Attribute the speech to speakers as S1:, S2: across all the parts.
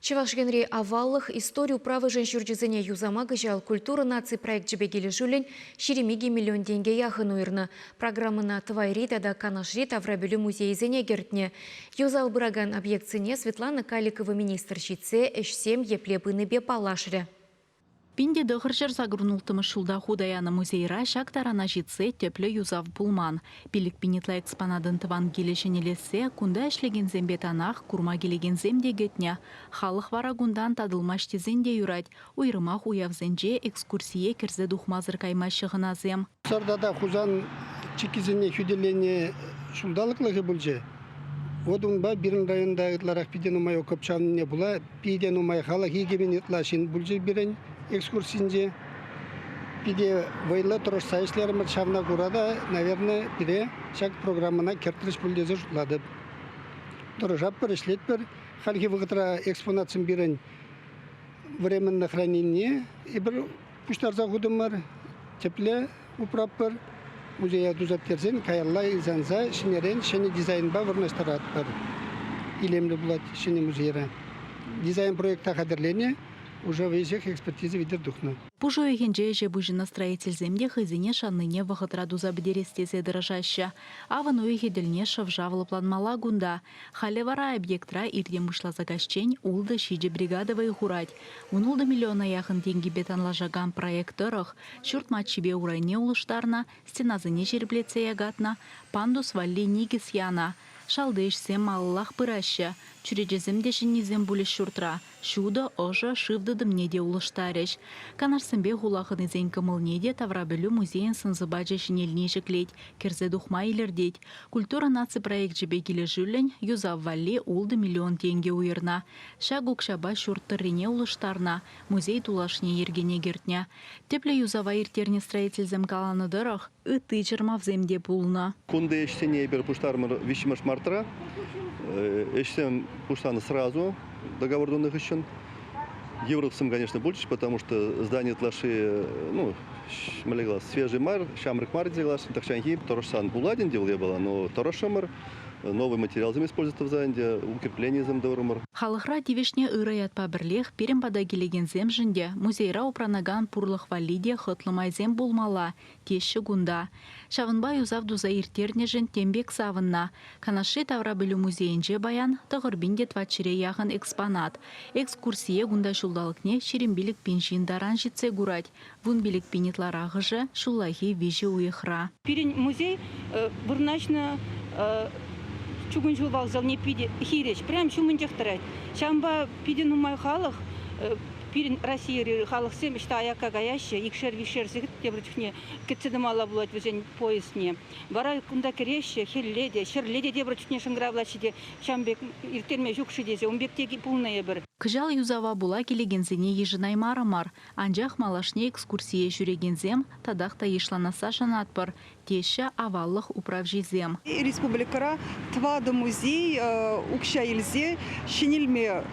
S1: Чӑваш Енри аваллӑх истори управӑшӗн ҫурчӗсене юсама кӑҫал Культура наци проекчӗпе килӗшӳллӗн 22 миллион тенкӗ яхӑн уйӑрнӑ. Программӑна Тӑвайри тата Канашри таврапӗлӳ музейӗсене кӗртнӗ. Юсав пыракан объектсене Светлана Каликова министр ҫитсе ӗҫсем епле пынипе паллашрӗ.
S2: 1986 ҫулта хута янӑ музейра ҫак тарана ҫитсе тӗплӗ юсав пулман. 5000 ытла экспонатӑн тӑван килӗ ҫӗнелессе кунта ӗҫлекенсемпе танах курма килекенсем те кӗтнӗ. Халӑх вара кунтан татӑлмасть тесен те юрать. Уйрӑмах уявсенче экскурсие кӗрсе тухмасӑр каймаҫҫӗ хӑнасем.
S3: Сӑр тата Хусан чиккисене хӳтӗлени ҫулталӑклӑхӗ пулчӗ. Вот унпа пирӗн районта ытларах питӗ нумай окоп чавнине пула питӗ нумай халӑх, 2000 ытла ҫын пулчӗ пирӗн экскурсинче. Питӗ вӑйлӑ тӑрӑшса ӗҫлерӗмӗр. Ҫавна кура та, наверное, пире ҫак программӑна кӗртрӗҫ пуль тесе шутлатӑп. Тӑрӑшатпӑр, ӗҫлетпӗр. Хальхи вӑхӑтра экспонатсем пирӗн временно хранение эпир пуҫтарса хутӑмӑр, тепле упратпӑр. Музея туса пӗтерсен каялла илсе ҫӗнӗрен ҫӗнӗ дизайнпа вырнаҫтаратпӑр. Илемлӗ пулать ҫӗнӗ музейре. Дизайн проекта хатӗрленӗ, уже веҫех экспертиза витӗр тухнӑ.
S2: Пуш уйӑхӗнче ӗҫе пуҫӑннӑ строительсем те хӑйсене шаннине вӑхӑтра туса пӗтерес тесе тӑрӑшаҫҫӗ. Авӑн уйӑхӗ тӗлне шӑв-шав лӑпланмалла кунта. Халӗ вара объектра иртен пуҫласа каҫчен ултӑ-ҫичӗ бригада вӑй хурать. 16 миллиона яхӑн тенкӗпе танлашакан проект тӑрӑх ҫурт маччипе урайне улӑштарнӑ, стенасене ҫирӗплетсе якатнӑ, пандус валли никӗс янӑ. Шалти ӗҫсем малаллах пыраҫҫӗ. Чӳречесем те ҫӗннисем пулӗҫ ҫуртра. Ҫутӑ, ӑшӑ, шыв тытӑмне те улӑштарӗҫ. Канашсемпе хула хӑнисен кӑмӑлне те таврапӗлӳ музейӗн сӑн-сӑпачӗ ҫӗнелни ҫӗклет, кӗрсе тухма илӗртет. Культура наци проекчӗпе килӗшӳллӗн юсав валли ултӑ миллион тенкӗ уйӑрнӑ. Ҫак укҫапа ҫурт тӑррине улӑштарнӑ, музей тулашне йӗркене кӗртнӗ. Тӗплӗ юсава ирттернӗ строительсем каланӑ тӑрӑх, ытти чӑрмавсем те пулнӑ.
S4: Кунти ӗҫсене эпир пуҫтарӑмӑр виҫҫӗмӗш мартра. Ӗҫсем пуҫланӑ сразу договор тунӑ хыҫҫӑн. Йывӑрлӑхсем, конечно, пулчӗҫ, потому что здание ытлашши, ну, мӗнле калас, свежий мар, ҫамрӑк мар тесе каласшӑн. Тахҫанхи тӑрӑшсан пулать ӗнтӗ вӑл япала, но тӑрӑшрӑмӑр. Новый материалсем использовать тӑвса ӗнтӗ, укрепленисем тӑврӑмӑр.
S2: Халӑхра тивӗҫнӗ ырӑ ятпа пӗрлех пирӗн пата килекенсемшӗн те, музейра упранакан пурлӑх валли те хӑтлӑ майсем пулмалла, теҫҫӗ кунта. Ҫавӑнпа юсав туса ирттернӗшӗн тем пек савӑннӑ. Канашри таврапӗлӳ музейӗнче паян 9 те тӑватҫӗре яхӑн экспонат. Экскурсие кунта ҫулталӑкне 25 пин ҫын таран ҫитсе курать. 15 пин ытларахӑшӗ ҫуллахи виҫӗ уйӑхра.
S5: Пирӗн музей вырнаҫнӑ чукун ҫул вокзалне питӗ хирӗҫ, прям ҫумӗнчех тӑрать. Ҫавӑнпа питӗ нумай халӑх пирӗн Российӑри халӑхсем ӑҫта аякка каяҫҫӗ, икшер-виҫшер сехет тепӗр чухне кӗтсе тӑмалла пулать вӗсен поездне. Вара кунта кӗреҫҫӗ, хӗлле те, ҫӗрле те тепӗр чухне шӑнкӑравлаҫҫӗ те, ҫавӑн пек ирттерме ҫук-ши тесе, ун пек те пулнӑ эпир.
S2: Кӑҫал юсава пула килекенсене йышӑнаймарӑмӑр. Анчах малашне экскурсие ҫӳрекенсем татах та йышланасса шанатпӑр, теҫҫӗ аваллӑх управҫисем.
S6: Республикӑра тӑватӑ музей укҫа илсе ҫӗнелме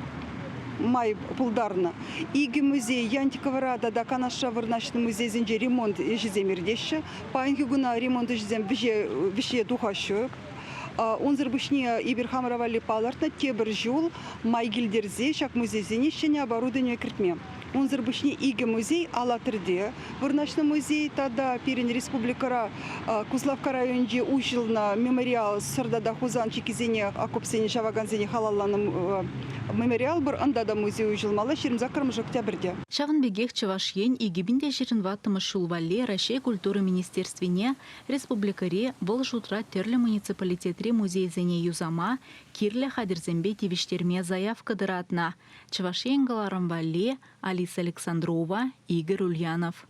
S6: май пултарнӑ. Икӗ музей Янтиковӑра тата Канашра вырнаҫнӑ музейсенче ремонт ӗҫӗсем иртеҫҫӗ. Паянхи куна ремонт ӗҫӗсем вӗҫе тухаҫҫӗ. Унсӑр пуҫне эпир хамӑра валли палӑртнӑ тепӗр ҫул май килтерсе ҫак музейсене ҫӗнӗ оборудование кӗртме. Унсӑр пуҫне икӗ музей Алатырьте вырнаҫнӑ музей тата пирӗн республикӑра Куславкка районӗнче уҫӑлнӑ мемориал Сӑр тата Хусан чиккисене окопсене ҫавакансене халалланӑ мемориал пур. Унта та музей уҫӑлмалла 28 октябрьте.
S2: Ҫавӑн пекех Чӑваш Ен 2024 ҫул валли Раҫҫей культура министерствине республикӑри, вӑл шутра тӗрлӗ муниципалитетри музейсене юсама, кирлӗ хатӗрсемпе тивӗҫтерме заявка тӑратнӑ. Чӑваш Ен кӑларӑм валли Алиса Александрова, Игорь Ульянов.